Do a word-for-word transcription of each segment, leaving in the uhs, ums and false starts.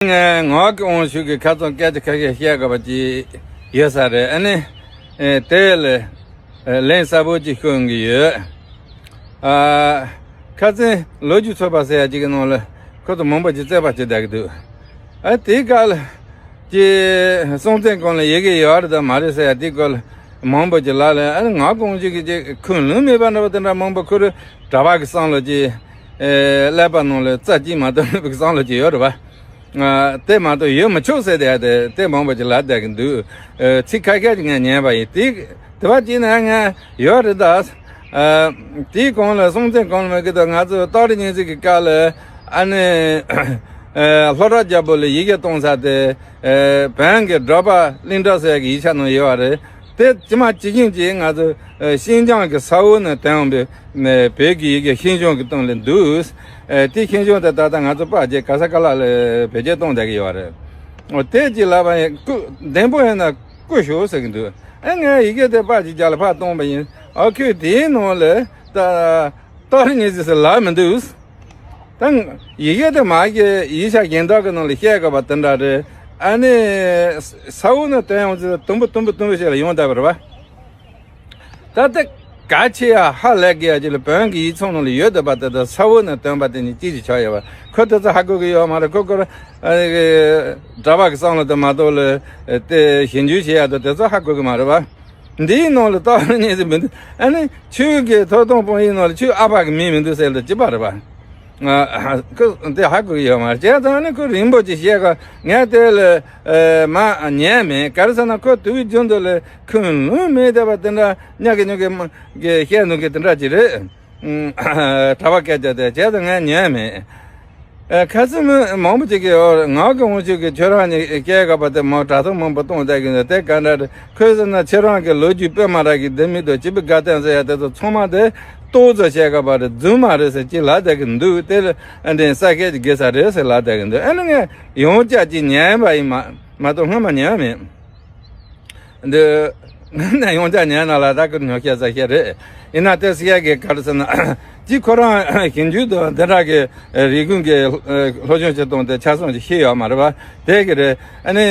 ངས་ངག་གི་དབང་ཕྱུག་གི་ཁ་ཚོན་སྐད་ཆ་ཁ་ཤས་བཤད་དགོས་པ་ཅིག་ཡོད་ས་རེད། ཨ་ནི་ཨེ་དེ་ལ་ཨེ་ལན་གསལ་པོ་ཅིག་ཤོད་གི་ཡོད། ཨ་ཁ་སང་ལོ་རྒྱུས་ཚོགས་པ་ཟེར་ཡ་ཅིག་གི་ནང་ལ་ཁོ་ཚོ་མང་པོ་ཅིག་རྩོད་པ་བྱེད་བསྡད་ཀྱི་འདུག་ཨ་དེའི་སྐབས་ལ་ཀྱི་སྲོང་བཙན་སྒམ་ལ་ཡི་གེ་ཡོད་རེད་དམ་མ་རེད་ཟེར་ཡ་དེའི་སྐོར་ལ་མང་པོ་ཅིག་ལ་ལ་ཨ་ནི་ངག་དབང་ཕྱུག་གི་ཅིག་ཁུངས་ལུང་མེད་པ་འདྲ་པོ་དེ་འདྲ་མང་པོ་ཁོ་རང་གྲྭ་པ་གི་བསམ་བློ་ཅིག་ཨེ་ཀླད་པ་ནང་ལ་རྩ་གཅིག་མ་གཏོགས་མེད་པའི་བསམ་བློ་ཅིག་ཡོད་རེད་པ། ཨ་དེ་མ་གཏོགས་ཡོད་མི་ཆོག་ཟེར་བསྡད་དེ་དེ་མང་པོ་ཅིག་ལབ་བསྡད་ཀྱི་འདུག་ཨ་ཚིག་ཁ་ཤས་ཅིག་ངས་ཉན་པ་ཡིན། དེ་དེ་བ་ཅིག་ན་ང་ཡོད་རེད་ད། ཨ་དེའི་གོང་ལ་སྲོང་བཙན་སྒམ་ལ་མ་གི་དང་ང་ཚོ་སྟག་རི་གཉན་གཟིགས་ཀྱི་སྐབས་ལ་ཨ་ནི་ཨ་ལྷོ་བྲག་རྒྱལ་པོ་ལ་ཡི་གེ་གཏོང་ས་དེ་ཨ་བོན་གྱི་སྒྲོལ་པ་གླིང་གྲགས་ཟེར་གྱི་ཡིག་ཆ་ནང་ཡོད་པ་རེད། དེ་ཇི་མ་ཇི་བཞིན་གྱིས་ང་ཚོ་ཨ་ཤིན་ཅང་གི་ས་འོག་ནས་ཐོན་འོང་པའི་ཨ་བོད་ཀྱི་ཡི་གེ་ཤིང་གཞོང་གི་སྟེང་ལ་འདུག་ཨ་དེ་ཤིང་གཞོང་དེ་ད་ལྟ་ང་ཚོ་པར་རྒྱག་ག་ས་ག་ལ་ལ་བེད་སྤྱོད་གཏོང་བསྡད་ཀྱི་ཡོད་རེད། འོ་དེ་ཅིག་ལབ་པ་ཡིན། སྐུ་བདེ་པོ་ཡིན་ན་སྐུ་ཞོག་ཟེར་གྱི་འདུག་ཨ་ངས་ཡི་གེ་དེ་པར་ཅིག་རྒྱག་ལ་ཕར་གཏོང་པ་ཡིན། ཨ་ཁོས་དེའི་ནང་ལ་ད་སྟག་རི་གཉན་གཟིགས་ཟེར་ལབ་མི་འདུག་ད་ཡི་གེ་དེ་མ་གི་ཡིག་ཆ་གཞན་དག་གི་ནང་ལ་བཤད་དགོས་པ་དེ་འདྲ་རེད། ཨ་ནི་ས་འོག་ནས་ཐོན་ཡོང་ཚེ་དུམ་བུ་དུམ་བུ་དུམ་བུ་ཞིག་ལ་ཡོང་བསྡད་པ་རེད་པ། ད་ལྟ་གལ་ཆེ་ཡ་ཧ་ལས་དགོས་ཡ་ཅིག་ལ་བོན་གྱི་ཡིག་ཚང་ནང་ལ་ཡོད་བསྡད་པ་དེ་དག་ས་འོག་ནས་ཐོན་པ་དེ་ནི་ཅི་ཞིག་ཆགས་ཡོད་པ་ཁོ་དེ་ཚོ་ཧ་གོ་གི་ཡོད་མ་རེད། ཁོ་ཁོ་རང་ཨ་ནི་གྲྭ་པ་གི་བསམ་བློ་དེ་མ་གཏོགས་ལ་དེ་ཞིབ་འཇུག་བྱེད་ཡ་དེ་དེ་ཚོ་ཧ་གོ་གི་མ་རེད་པ། འདིའི་ནང་ལ་སྟག་རི་གཉན་གཟིགས་མི་འདུག་ཨ་ནི་ཆོས་ཀྱི་ཐོག་དང་དཔང་ཡིག་ནང་ལ་ཆོས་ཨ་ཕ་གི་མིང་མི་འདུག་ཟེར་ལ་ཅི་པ་རེད་པ། ཨ་ཁོ་དེ་ཧ་གོ་གི་ཡོད་མ་རེད། བྱས་ཙང་ནི་ཁོ་རིང་པོ་ཅིག་བཤད་ག་ངས་དེ་ལ་ཨ་མ་ཉན་མེད། ག་རེ་ཟེར་ན་ཁོ་དུས་རྒྱུན་དུ་ལ་ཁུངས་ལུང་མེད་བསྡད་པ་དེ་འདྲ་ཉག་གི་ཉོག་གི་མ་གི་བཤད་འདུག་གི་དེ་འདྲ་ཅིག་རེད། ཨ་གྲྭ་པ་སྐད་ཆ་དེ་བྱས་ཙང་ངས་ཉན་མེད། ཨ་ཁ་སང་མི་མང་པོ་ཅིག་གིས་ཨོ་ངག་གི་དབང་ཕྱུག་གིས་ཁྱོད་རང་ཉིད་སྐྱེལ་དགོས་པ་དེ་མོ་དྲ་ཐོག་མང་པོ་གཏོང་བསྡད་ཀྱི་འདུག་དེ་ག་འདྲ་རེད། ཁོས་ཟེར་ན་ཁྱེད་རང་གི་ལོ་རྒྱུས་དཔེ་མ་རག་གི་ལྡེ་མིག་དང་སྤྱི་པའི་དགའ་སྟོན་ཟེར་ཡ་དེ་ཚོ་ཚང་མ་དེ་རྟོག་བཟོ་བྱས་དགོས་པ་རེད། རྫུན་མ་རེད་ཟེར་ཅིག་ལབ་བསྡད་ཀྱི་འདུག་དེ་ལ་ཨ་འདྲེན་ས་ཁད་ཀྱི་དགེ་ས་རེད་ཟེར་ལབ་བསྡད་ཀྱི་འདུག་ཨ་ནི་ངས་ཡང་བསྐྱར་ཅིག་ཉན་པ་ཡིན་མ་མ་གཏོགས་སྔོན་མ་ཉན་པ་མེད། འདི་ང་ནས་ཡོང་ཆ་ཉན་ན་ལ་ད་ཁུར་ཉོ་ཤེས་ས་ཤེས་རེད། ཡིན་ན་དེ་སི་ཡ་གི་ག་རེ་ཟེར་ན་ཅི་ཁོ་རང་ཞིབ་འཇུག་དང་འདི་འདྲ་གི་རིག་གཞུང་གི་སློབ་སྦྱོང་བྱེད་སྟངས་དེ་ཆ་ཚང་ཅིག་ཤེས་ཡོད་མ་རེད་པ། དེ་གི་རེད། ཨ་ནི་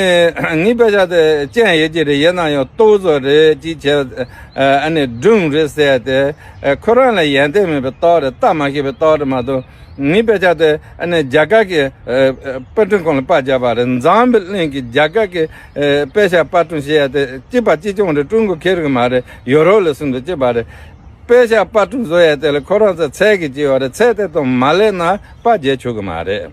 ངའི་དཔེ་ཆ་དེ་སྤྱན་ཡོད་ཀྱི་རེད། ཡིན་ན་ཡང་རྟོག་བཟོ་རེད་ཅིག་བྱས། ཨ་ནི་སྒྲུང་རེད་ཟེར་ཏེ་ཁོ་རང་ལ་ཡོན་ཏན་མེད་པའི་རྟགས་རེད། ལྟ་མ་ཤེས་པའི་རྟགས་རེད་མ་གཏོགས། ངའི་དཔེ་ཆ་དེ་ཨ་ནི་རྒྱ་གར་གྱི་ཨ་ཨ་དཔེ་སྐྲུན་ཁང་ལ་པར་བརྒྱབ་པ་རེད། འཛམ་བུ་གླིང་གི་རྒྱ་གར་གྱི་ཨ་དཔེ་ཆ་པར་སྐྲུན་བྱེད་ཡ་དེ་གཅིག་པ་གཅིག་རྐྱང་རེད། ཀྲུང་གོ་ཁེར་གི་མ་རེད། ཡོ་རོབ་ལ་སུན་དུ་གཅིག་པ་རེད། དཔེ་ཆ་པར་སྐྲུན་བཟོ་ཡ་དེ་ལ་ཁོ་རང་ཚོ་ཚད་ཀྱི་གཅིག་ཡོད་རེད། ཚད་དེ་དང་མ་སླེབས་ན་པར་རྒྱག་ཆོག་གི་མ་རེད།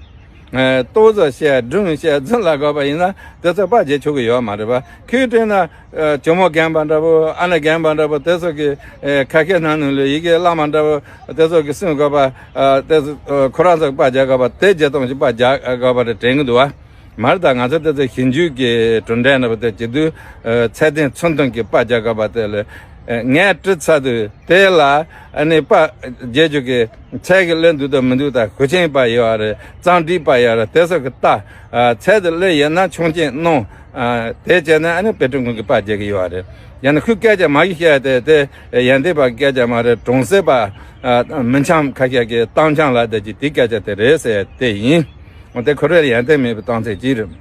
ཨ་རྟོག་བཟོ་བྱས་སྒྲུང་བྱས་རྫུན་ལ་དགོས་པ་ཡིན་ན་དེ་ཚོ་པར་རྒྱག་ཆོག་གི་ཡོད་མ་རེད་པ། ཁོས་བྲིས་ན། ཨ་ཇོ་མོ་རྒན་པ་འདྲ་པོ་ཨ་ནེ་རྒན་པ་འདྲ་པོ་དེ་ཚོ་གི་ཨ་ཁ་ཤས་ནང་ནས་ལོས་ཡི་གེ་བླ་མ་འདྲ་པོ་དེ་ཚོ་གི་གསུང་དགོས་པ། ཨ་དེ་ཚོ་ཨ་ཁོ་རང་ཚོ་གི་པར་རྒྱག་དགོས་པ་དེ་བརྒྱད་སྟོང་ཞིག་པར་རྒྱག་དགོས་པ་རེད་དྲན་གི་འདུག་བ། མ་རེད་ད། ང་ཚོ་དེ་ཚོ་ཞིབ་འཇུག་གི་གྲུབ་འབྲས་འདྲ་པོ་དེ་བྱེད་དུས་ཨ་ཚད་ལྡན་ཚུལ་མཐུན་གྱི་པར་རྒྱག་དགོས་པ་དེ་ལ་ཨ་ངས་བྲིས་ཚར་དུས་དེ་ལ་ཨ་ནི་པར་རྒྱག་རྒྱུ་གི་ཚད་ཀྱི་ལོན་འདུག་དང་མི་འདུག་དང་། གོས་ཆེན་པ་ཡོད་རེད། གཙང་སྦྲའི་པ་ཡོད་རེད། དེ་ཚོ་གི་ལྟ། ཨ་ཚད་དུ་སླེབས་ཡོད་ན་ཆུང་ཆེན་གནང་། ཨ་དེ་བྱས་ན་ཨ་ནི་དཔེ་སྐྲུན་ཁང་གི་པར་རྒྱག་གི་ཡོད་རེད། ཡང་ན་ཁོའི་སྐད་ཆ་མ་གཞི་བཤད་དེ་དེ་ཡོན་ཏན་པ་གི་སྐད་ཆ་མ་རེད། གྲོང་གསེབ་པ་ཨ་མི་འཆམ་ཁ་ཤས་ཀྱི་གཏམ་འཆམ་ལ་བསྡད་ཀྱི་དེ་སྐད་ཆ་དེ་རེད་ཟེར་དེ་ཡིན། འོ་དེ་ཁོ་རེར་ཡོན་ཏན་མེད་པའི་གཏམ་ཚིག་ཅིག་རེད།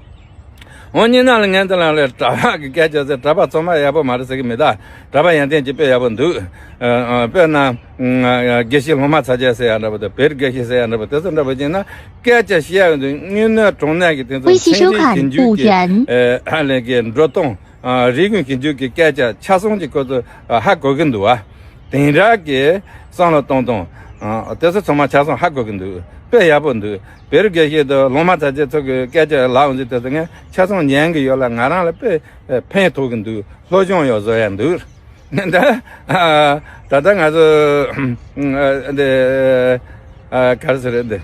འོ་ཉིན་ནང་ལ་ངས་འདི་ལ་ལས་གྲྭ་པ་གི་སྐད་ཆ་ཟེར། གྲྭ་པ་ཚང་མ་ཡག་པོ་མ་རེད་ཟེར་གི་མི་གདའ། གྲྭ་པ་ཡོན་ཏན་གྱི་དཔེ་ཡག་པོ་འདུག་ཨ་ཨ་དཔེར་ན་ཨ་དགེ་བཤེས་སློབ་མ་ཚ་རྒྱལ་ཟེར་ཡ་འདྲ་པོ་དང་། བེར་དགེ་བཤེས་ཟེར་ཡ་འདྲ་པོ་དེ་ཚོ་འདྲ་པོ་ཅིག་ན་སྐད་ཆ་བཤད་ཡོང་དུས་དངོས་གནས་དྲང་གནས་ཀྱི་དེ་ཚོ་མཚན་ཉིད་ཞིབ་འཇུག་གི་ཨ་ལས་ཀྱི་འགྲོ་སྟངས། ཨ་རིག་གཞུང་ཞིབ་འཇུག་གི་སྐད་ཆ་ཆ་ཚང་གི་སྐོར་དུ་ཨ་ཧ་གོ་གི་འདུག་བ། དེང་རབས་ཀྱི་བསམ་བློ་གཏོང་སྟངས་ཨ་དེ་ཚོ་ཚང་མ་ཆ་ཚང་ཧ་གོ་གི་འདུག་དཔེ་ཡག་པོ་འདུག་བེར་དགེ་བཤེས་དང་སློབ་མ་ཚ་རྒྱལ་ཚོ་གི་སྐད་ཆ་ལབ་འོང་དུས་དེ་ཚོ་ངས་ཆ་ཚང་ཉན་གི་ཡོད་ལ། ང་རང་ལ་དཔེ་ཕན་ཐོགས་གི་འདུག་སློབ་སྦྱོང་ཡང་བཟོ་ཡ་འདུག་ད་ཨ་ད་ལྟ་ང་ཚོ་ཨ་འདི་ཨ་ག་རེ་ཟེར་རེད་འདི།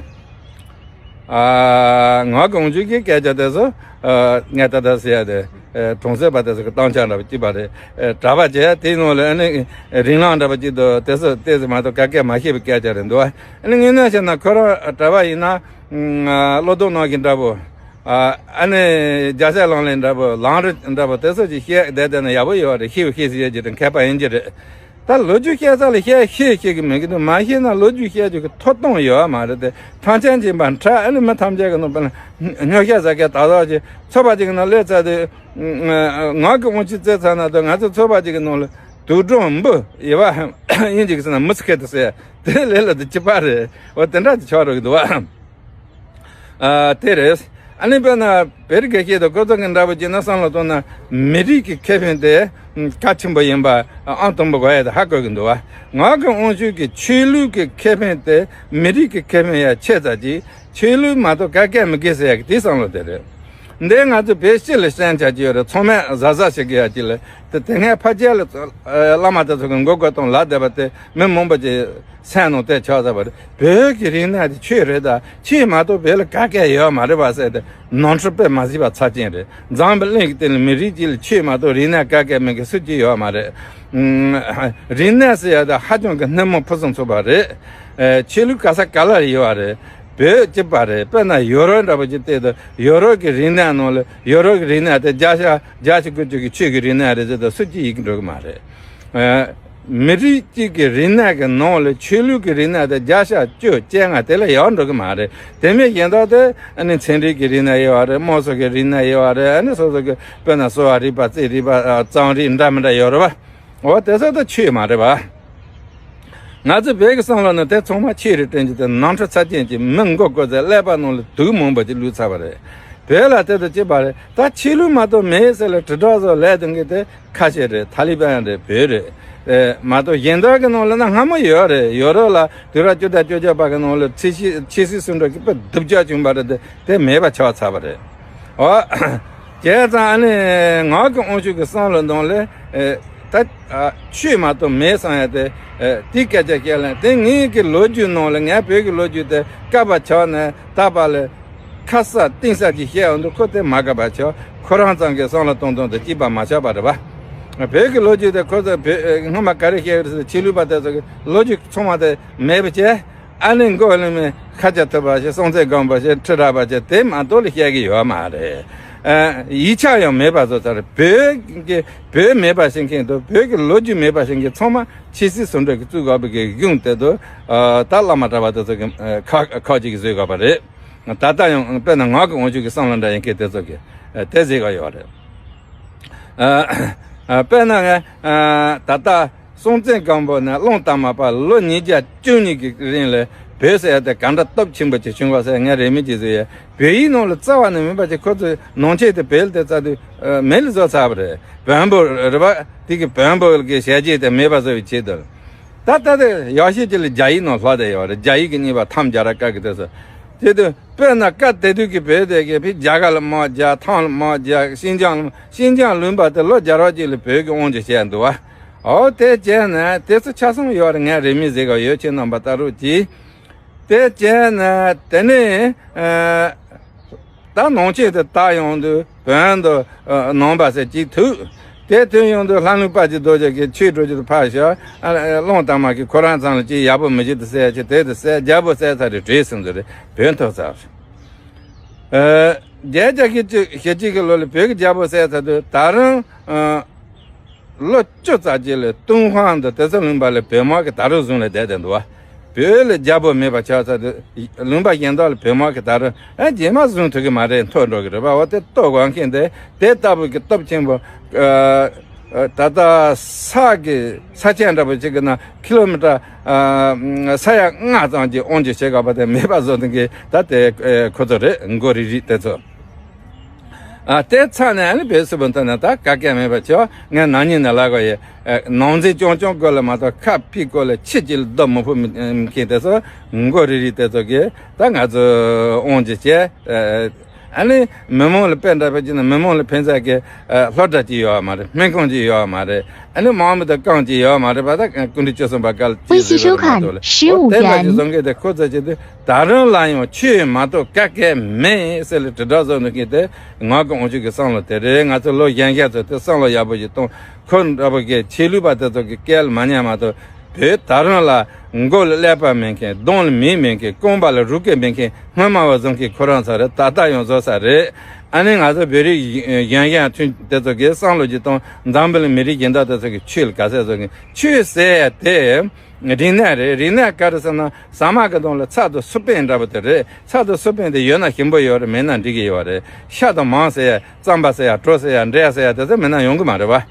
ཨ་ངག་གི་དབང་ཕྱུག་གི་སྐད་ཆ་དེ་ཚོ་ཨ་ངས་ད་ལྟ་ཟེར་ཡ་དེ་ཨ་གྲོང་གསེབ་པ་དེ་ཚོ་གི་གཏམ་འཆམ་འདྲ་པོ་གཅིག་པ་རེད། ཨ་གྲྭ་པ་བྱས་དེའི་ནང་ལ་ཨ་ནི་རིང་ལངས་འདྲ་པོ་གཅིག་འདུག་དེ་ཚོ་ཏོག་ཙམ་མ་གཏོགས་ག་གེ་མ་ཤེས་པའི་སྐད་ཆ་རེད་འདུག་ཨ་ནི་དངོས་གནས་བཤད་ན་ཁོ་རང་གྲྭ་པ་ཡིན་ན་ཨ་བློ་སྡོམ་གནང་གི་འདྲ་པོ། ཨ་ཨ་ནི་རྒྱལ་སྲས་ལག་ལེན་འདྲ་པོ་ལམ་རིམ་འདྲ་པོ་དེ་ཚོ་ཅིག་བཤད་བསྡད་བསྡད་ན་ཡག་པོ་ཡོད་རེད། ཤེས་བ་ཤེས་ཟེར་ཡ་ཅིག་རེད། མཁས་པ་ཡིན་གྱི་རེད། ད་ལོ་རྒྱུས་བཤད་ས་ལ་བཤད་ཤེས་ཤེས་ཀྱི་མི་གི་འདུག་མ་ཤེས་ན་ལོ་རྒྱུས་བཤད་རྒྱུ་གི་ཐོབ་ཐང་ཡོད་མ་རེད་དེ། ཐང་ཆེན་གྱི་འབའ་ཁྲ་ཨ་ནི་མི་ཐམས་ཅད་ཀྱི་ནང་པ་ལ་སྨྱོ་བཤད་ཟ་མཁན་ད་ལོ་ཅིག་ཚོགས་པ་ཅིག་གི་ནང་སླེབས་ཚར་དུས། ང་གི་དབང་ཆུ་བཙལ་ཚར་ན་ད་ང་ཚོ་ཚོགས་པ་ཅིག་གི་ནང་ལ་དུག་སྦྲང་འབུ་ཡི་བ་ཡིན་ཅིག་ཟེར་ན་མི་ཚེ་ཁེ་ཏུ་ཟེར་དེ་ལས་ལ་དུ་ཅི་པ་རེད། འོ་དེ་འདྲ་ཅིག་ཆགས་རོགས་གི་འདུག་བ། ཨ་དེ་རེད། ཨ་ནི་དཔེར་ན་བོད་རིགས་སྐད་ཆ་དང་ཁོ་ཚོ་གི་འདྲ་པོ་བྱས་ན་བསམ་བློ་གཏོང་ན་མི་རིགས་ཀྱི་ཁེ་ཕན་དེ་གལ་ཆེན་པོ་ཡིན་པ་ཨང་དང་པོ་གོ་ཡ་དེ་ཧ་གོ་གི་འདུག་བ། ང་གི་དབང་ཤུགས་ཀྱི་ཆོས་ལུགས་ཀྱི་ཁེ་ཕན་དེ་མི་རིགས་ཀྱི་ཁེ་ཕན་ཡ་ཆེ་ཙག་ཅིག་ཆོས་ལུགས་མ་གཏོགས་ག་གེ་མི་དགོས་ཟེར་ཡ་གི་དེ་བསམ་བློ་དེ་རེད། འདི་ང་ཚོ་བོད་སྤྱི་ལ་ཤན་ཆ་གི་ཡོད་རེད། ཚང་མས་གཟབ་གཟབ་བྱེད་དགོས་ཡ་གཅིག་ལ་དེ་དེ་སྔའི་ཕ་རྒྱལ་ལ་བླ་མ་དེ་ཚོ་གི་མགོ་སྐོར་གཏོང་ལ་བསྡད་པ་དེ་མི་མང་པོ་ཅིག་སེམས་ནང་དེ་ཆགས་ཚར་བ་རེད། བོད་ཀྱི་རིག་གནས་དེ་ཆོས་རེད། ད་ཆོས་མ་གཏོགས་བོད་ལ་ག་གེ་ཡོད་མ་རེད་བ་ཟེར་ཏེ་ནོར་འཁྲུལ་དཔེ་མ་སྲིད་པ་ཚབས་ཆེན་རེད། འཛམ་བུ་གླིང་གི་སྟེང་ལ་མི་རིགས་གཅིག་ལ་ཆོས་མ་གཏོགས་རིག་གནས་ག་གེ་མེད་མཁན་སུ་གཅིག་ཡོད་མ་རེད། རིག་གནས་ཟེར་ཡ་དེ་ཧ་ཅང་གི་སྣེ་མོ་ཕུན་སུམ་ཚོགས་པ་རེད། ཆོས་ལུགས་ག་ས་ག་ལ་ཡོད་པ་རེད། བོད་སྐྱིད་པ་རེད། དཔེར་ན་ཡོ་རོབ་འདྲ་པོ་ཅིག་བལྟས་དུས་ཡོ་རོབ་ཀྱི་རིག་གནས་ནང་ལ་ཡོ་རོབ་ཀྱི་རིག་གནས་དེ་བརྒྱ་ཆ་བརྒྱད་ཅུ་དགུ་བཅུ་གི་ཆོས་ཀྱི་རིག་གནས་རེད་ཟེར་དུས་སུ་གཅིག་ཡིད་ཀྱི་འགྲོ་གི་མ་རེད། མི་རིགས་གཅིག་གི་རིག་གནས་ཀྱི་ནང་ལ་ཆོས་ལུགས་ཀྱི་རིག་གནས་དེ་བརྒྱ་ཆ་བཅུ་བཅོ་ལྔ་དེ་ལས་ཡག་འགྲོ་གི་མ་རེད། དེ་མིན་གཞན་དག་དེ་ཨ་ནི་ཚན་རིག་གི་རིག་གནས་ཡོད་པ་རེད། དམངས་སྲོལ་གྱི་རིག་གནས་ཡོད་པ་རེད། ཨ་ནི་སོ་སོ་གི་དཔེར་ན་གསོ་བ་རིག་པ་རྩིས་རིག་པ་རྩོམ་རིག་འདྲ་མི་འདྲ་ཡོད་རེད་པ། འོ་དེ་ཚོ་ད་ཆོས་མ་རེད་པ། ང་ཚོ་བོད་ཀྱི་བསམ་བློ་ནང་དེ་ཚང་མ་ཆོས་རེད་དྲན་གྱི་དེ་ནོར་འཁྲུལ་ཚབས་ཆེན་གྱི་མི་མགོ་བསྐོར་ཚེ་ཀླད་པ་ནང་ལ་དུག་མང་པོ་ཅིག་བླུགས་ཚར་བ་རེད། བོད་ལ་དེ་ཚོ་བྱེད་པ་རེད། ད་ཆོས་ལུགས་མ་གཏོགས་མེད་ཟེར་ལ་དྲིལ་བསྒྲགས་བཟོ་ལས་དོན་གྱི་དེ་ཁ་ཤས་རེད། ཐ་ལི་བན་རེད། བོད་རེད། ཨེ་མ་གཏོགས་གཞན་དག་གི་ནང་ལ་ན་སྔ་མོ་ཡོད་རེད། ཡོ་རོབ་ལ་དུས་རབས་བཅུ་དང་བཅོ་བརྒྱད་པ་གི་ནང་ལ་ཆོས་སྲིད་ཆོས་སྲིད་ཟུང་འབྲེལ་གྱི་དཔེ་སྡུག་ཅག་བྱུང་བ་རེད་དེ། དེ་མེད་པ་ཆགས་ཚར་བ་རེད། འོ། བྱས་ཙང་ཨ་ནི་ངག་གི་དབང་ཕྱུག་གི་བསམ་བློ་ནང་ལས་ཨེ་ད་ཨ་ཆོས་མ་གཏོགས་མེད་བསམ་ཡ་དེ་ཨེ་དེའི་སྐད་ཆ་བཤད་ལན་དེ། ངའི་གི་ལོ་རྒྱུས་ནང་ལ་ངའི་བོད་ཀྱི་ལོ་རྒྱུས་དེ་བཀབ་པ་ཆགས་ནས་ད་བར་ལ་ཁ་གསལ་གཏིང་གསལ་གྱིས་བཤད་ཡོང་དུས་ཁོ་དེ་མ་དགའ་བ་ཆགས། ཁོ་རང་ཚང་གི་བསམ་བློ་གཏོང་སྟངས་དེ་གཅིག་པ་མ་ཆགས་པ་རེད་པ། བོད་ཀྱི་ལོ་རྒྱུས་དེ་ཁོ་ཚོ་བོད་སྔོན་མ་ག་རེ་བཤད་ཡོད་རེད་ཟེར། ཆོས་ལུགས་པ་དེ་ཚོ་གི་ལོ་རྒྱུས་ཚང་མ་དེ་མེད་པ་བྱས། ཨ་ནི་མགོ་ལོན་མའི་ཁ་ཆ་ཐུབ་པ་ཞིག་སྲོང་བཙན་སྒམ་པོ་ཞིག་ཁྲི་རལ་པ་ཞིག་དེ་མ་གཏོགས་ལ་བཤད་ཀྱི་ཡོད་མ་རེད། ཨ་ཡིག་ཆ་ཡང་མེད་པ་བཟོ་ཚར། བོད་ཀྱི་བོད་མེད་པ་བྱེད་མཁན་དང་བོད་ཀྱི་ལོ་རྒྱུས་མེད་པ་བྱེད་མཁན་ཚང་མ་ཆོས་སྲིད་ཟུང་འབྲེལ་གྱི་བཙུགས་དགོས་པའི་གི་གཞུང་དེ་ཚོ་ད་བླ་མ་གྲྭ་པ་དེ་ཚོ་གི་ཁག་ཁག་ཅིག་གིས་བཟོས་དགོས་པ་རེད། ད་ལྟ་ཡང་དཔེར་ན་ངག་གི་དབང་ཕྱུག་གི་བསམ་བློ་འདྲ་ཡིན་མཁན་དེ་ཚོ་གིས་དེ་བཟོས་དགོས་ཡོད་རེད། ཨ་ཨ་དཔེར་ན་ང་ཨ་ད་ལྟ་སྲོང་བཙན་སྒམ་པོ་ནས་གླང་དར་མ་བར་ལོ་ཉིས་བརྒྱ་བཅུ་གཉིས་ཀྱི་རིང་ལ་བོད་ཟེར་ཡ་དེ་ག་འདྲ་སྟོབས་ཆེན་པོ་ཅིག་བྱུང་བ་ཟེར་ངས་རེ་མིག་ཅིག་བཟོས་ཡ། བོད་ཡིག་ནང་ལ་རྩ་བ་ནས་མེད་པ་ཅིག་ཁོ་ཚོས་ནང་ཆོས་དེ་བོད་ལ་དེ་རྩ་དུས་མེད་ལ་བཟོ་ཚར་བ་རེད། བོན་པོ་རེད་པ། དེ་གི་བོན་པོ་གི་ཞལ་ཆད་དེ་མེད་པ་བཟོ་བའི་ཆེད་དུ། ད་ལྟ་དེ་ཡག་ཤོས་ཅིག་ལ་རྒྱ་ཡིག་ནང་ལྷག་བསྡད་ཡོད་རེད། རྒྱ་ཡིག་གི་རྙིང་པ་ཐམ་རྒྱ་ར་ཀ་གི་དེ་ཚོ། དེ་དུས་དཔེར་ན་སྐབས་དེ་དུས་ཀྱི་བོད་དེ་གི་ཕི་རྒྱ་གར་ལ་དམག་རྒྱག་ཐང་ལ་དམག་རྒྱག་ཤིན་ཅང་ལ་ཤིན་ཅང་ལུང་པ་དེ་ལོ་བརྒྱ་རོགས་ཅིག་ལ་བོད་ཀྱི་དབང་ཆ་བྱས་འདུག་བ། འོ་དེ་བྱས་ན་དེ་ཚོ་ཆ་ཚང་ཡོད་རེད། ངས་རེ་མིག་ཟེར་ག་ཡོད། ཁྱེད་རྣམ་པ་ལྟ་རོགས་གྱིས། དེ་བྱས་ན་དེ་ནས་ཨ་ད་ནང་ཆོས་དེ་དར་ཡོང་དུས་བོན་དུ་ཨ་ནང་པ་ཟེར་གཅིག་ཐུག་དེ་ཐོན་ཡོང་དུས་ལྷ་ལུང་དཔལ་གྱི་རྡོ་རྗེ་གིས་ཆོས་སྒྲོལ་རྒྱུ་དུ་ཕར་བཞག་ཨ་གླང་དར་མ་གིས་ཁོ་རང་ཚང་ལ་ཅིག་ཡག་པོ་མི་བྱེད་དུ་ཟེར་ཅིག་དེ་དུ་ཟེར། རྒྱལ་པོ་བསད་ཚར་རེད། བྲོས་སོང་ཟེར་རེད། བོན་ཐོབ་ཚར་རེད། ཨ་བརྒྱད་བརྒྱ་བཞི་བཅུ་ཞེ་གཅིག་གི་ལོ་ལ་བོད་ཀྱི་རྒྱལ་པོ་བསད་ཚར་དུས་ད་རུང་ཨ་ལོ་བཅུ་ཙམ་ཅིག་ལ་ཏུན་ཧོང་དང་དེ་ཚོ་ལུང་པ་ལ་བོད་དམག་གིས་ད་རུང་བཟུང་ལ་བསྡད་བསྡད་འདུག་བ། བོད་ལ་རྒྱལ་པོ་མེད་པ་ཆགས་ཚར་དུས་ལུང་པ་གཞན་དག་ལ་བོད་དམག་གིས་ད་རུང་ཨ་རྗེས་མ་བཟུང་ཐུབ་ཀྱི་མ་རེད། འཐོར་འགྲོ་གི་རེད་པ། འོ་དེ་ལྟོ་གོ་མཁན་དེ་དེ་ལྟ་བུ་གི་སྟོབས་ཆེན་པོ་ཨ་ཨ་ད་ལྟ་ས་གི་ས་ཆེན་འདྲ་པོ་ཅིག་གི་ནང་ཀི་ལོ་མི་ཊར་ཨ་ས་ཡ་ལྔ་ཙམ་གྱི་དབང་གྱི་བྱེད་དགོས་པ་དེ་མེད་པ་བཟོ་དུས་ཀྱི་ད་དེ་ཨ་ཁོ་ཚོ་རེད། མགོ་རིལ་རིལ་དེ་ཚོ། ཨ་དེ་ཚ་ནས་ཨ་ནི་བོད་སིལ་བུ་མཐོ་ནས་ད་ག་གེ་མེད་པ་ཆེ་བ། ངས་ནང་ཉིན་ནས་ལབ་དགོས་ཡོད། ཨ་ནང་འཛིང་རྐྱང་རྐྱང་སྐོར་ལ་མ་གཏོགས་ཁ་ཕྱི་སྐོར་ལ་ཕྱི་གཅིག་ལ་རྡོ་མི་ཕོག་མཁན་དེ་ཚོ་མགོ་རིལ་རིལ་དེ་ཚོ་གིས་ད་ང་ཚོ་དབང་ཅིག་བྱས། ཨ་ནི་མི་མང་ལ་དཔེ་འདྲ་བོ་བྱས་ན་མི་མང་ལ་ཕན་ཚུན་གྱི་ཨ་སློབ་གྲྭ་ཅིག་ཡོད་མ་རེད། སྨན་ཁང་ཅིག་ཡོད་མ་རེད། ཨ་ནི་དམག་མི་དང་རྐང་ཅིག་ཡོད་མ་རེད་པ། ད་སྐུ་ཕྲེང་བཅུ་གསུམ་པ་ག་ལ་ཅིག་བཟོས་པ་རེད་མ་གཏོགས་ལ། འོ་དེ་འདྲ་ཅིག་བཟོ་མཁན་དེ་ཁོ་ཚོ་ཅིག་དེ། ད་རུང་ལ་ཡང་ཆོས་མ་གཏོགས་ག་གེ་མེད་ཟེར་ལ་དྲིལ་བསྒྲགས་བཟོ་ནུས་མཁན་དེ་ངག་གི་དབང་ཕྱུག་གི་བསམ་བློ་དེ་རེད། ང་ཚོ་ལོ་གཞོན་གཞོན་ཚོ་དེ་བསམ་བློ་ཡག་པོ་ཞིག་གཏོང་། ཁོ་འདྲ་པོ་གི་ཆོས་ལུགས་པ་དེ་ཚོ་གི་སྐད་ལ་མ་ཉན་མ་གཏོགས་ བོད་ད་རུང་ལ་མགོ་ལ་ཀླད་པ་མེད་མཁན། གདོང་ལ་མིག་མེད་མཁན། རྐང་པ་ལ་རུས་ཀོག་མེད་མཁན་སྔོན་མ་བ་བཟོ་མཁན་ཁོ་རང་ཚོ་རེད། ད་ལྟ་ཡང་བཟོ་ས་རེད། ཨ་ནི་ང་ཚོ་བོད་རིགས་གཞན་གཞན་ཐུན་དེ་ཚོ་གི་བསམ་བློ་ཅིག་གཏོང་། འཛམ་བུ་གླིང་མི་རིགས་གཞན་དག་དེ་ཚོ་གི་ཆོས་ལ་ག་ཚད་བཟོ་མཁན། ཆོས་ཟེར་ཡ་དེ་རིག་གནས་རེད། རིག་གནས་ག་རེ་ཟེར་ན། ཟ་མ་གི་གདོང་ལ་ཚྭ་དང་སུར་པན་འདྲ་པོ་དེ་རེད། ཚྭ་དང་སུར་པན་དེ་ཡོད་ན་ཞིམ་པོ་ཡོད་རེད། མེད་ན་འགྲིག་གི་ཡོད་རེད། ཤ་དང་མང་ཟེར་ཡ། རྩམ་པ་ཟེར་ཡ། གྲོ་ཟེར་ཡ། འབྲས་ཟེར་ཡ། དེ་ཚོ་མེད་ན་ཡོང་གི་མ་རེད་བ།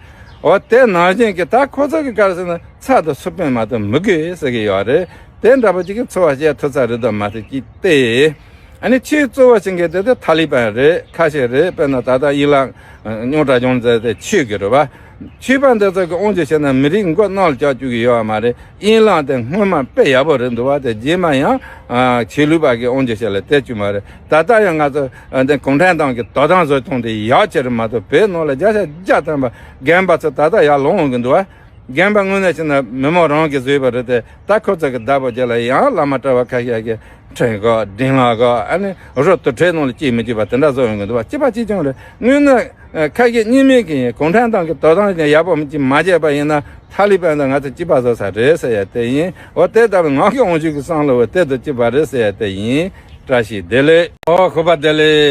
འོ་དེ་ནང་བཞིན་གྱི་ད་ཁོ་ཚོ་གི་ག་རེ་ཟེར་ན། ཚྭ་དང་སུར་པན་མ་གཏོགས་མི་དགོས་ཟེར་གི་ཡོད་རེད། དེ་འདྲ་པོ་ཅིག་གི་འཚོ་བ་བྱེད་ཐུབ་ས་རེད་དམ་མ་རེད་ཅིག་སྟེ། ཨ་ནི་ཆོས་གཙོ་བོ་བྱེད་མཁན་དེ་དེ་ཐ་ལི་པན་རེད། ཁ་ཤས་རེད། དཔེར་ན་ད་ལྟ་ཨི་ལག་རྙོག་དྲ་བྱུང་ཚེ་དེ་ཆོས་ཀྱི་རེད་བ། ཆོས་པ་འདི་ཚོ་གི་དབང་ཆ་བྱས་ན་མི་རིགས་མགོ་གནག་ལ་བཀྱག་བཅུག་གི་ཡོད་བ་མ་རེད། ཨི་ལག་དེ་སྔོན་མ་དཔེ་ཡག་པོ་རེད་འདུག་བ། དེ་རྗེས་མ་ཡང་ཆོས་ལུགས་པ་གི་དབང་ཆ་བྱས་ལ་དེ་བཅུག་མ་རེད། ད་ལྟ་ཡང་ང་ཚོ་འདི་གུང་ཁྲན་ཏང་གི་དོ་དམ་བཟོ་སྟངས་དེ་ཡག་ཆེ་རེད་མ་གཏོགས། བོད་ནང་ལ་བརྒྱ་ཆ་བརྒྱ་ཐམ་པ་རྒན་པ་ཚོ་ད་ལྟ་ཡར་ལངས་འོང་གི་འདུག་བ། རྒན་པ་དངོས་གནས་བྱས་ན་མི་མང་རང་གིས་བཟོས་པ་རེད་དེ། ད་ཁོ་ཚོ་གི་བདག་པོ་རྒྱབ་ལ་ཡང་བླ་མ་གྲྭ་བ་ཁ་ཤས་ཀྱིས་ཁྲིམས་གོ་སྒྲིག་ལམ་གོ། ཨ་ནི་རུ་དུར་ཁྲོད་ནང་ལ་སྐྱེལ་མི་བཅུག་པ་དེ་འདྲ་བཟོ་ཡོང་གི་འདུག་བ། སྐྱེས་པ་གཅིག་ཀྱང་རེད། དངོས་གནས་ཁ་ཞེ་གཉིས་མེད་ཀྱི་ཡིན། གུང་ཁྲན་ཏང་གི་དོ་དམ་ཡག་པོ་ཅིག་མ་བྱས་པ་ཡིན་ན། ཐ་ལི་པན་དང་ང་ཚོ་གཅིག་པ་བཟོ་ས་རེད་ཟེར་ཡ་དེ་ཡིན། འོ་དེ་ལྟ་བུའི་ངག་གི་དབང་ཕྱུག་གི་བསམ་བློ་བོ་དེ་དང་གཅིག་པ་རེད་ཟེར་ཡ་དེ་ཡིན། བཀྲ་ཤིས་བདེ་ལེགས། ཨོ་ཁུ་པ་བདེ་ལེགས།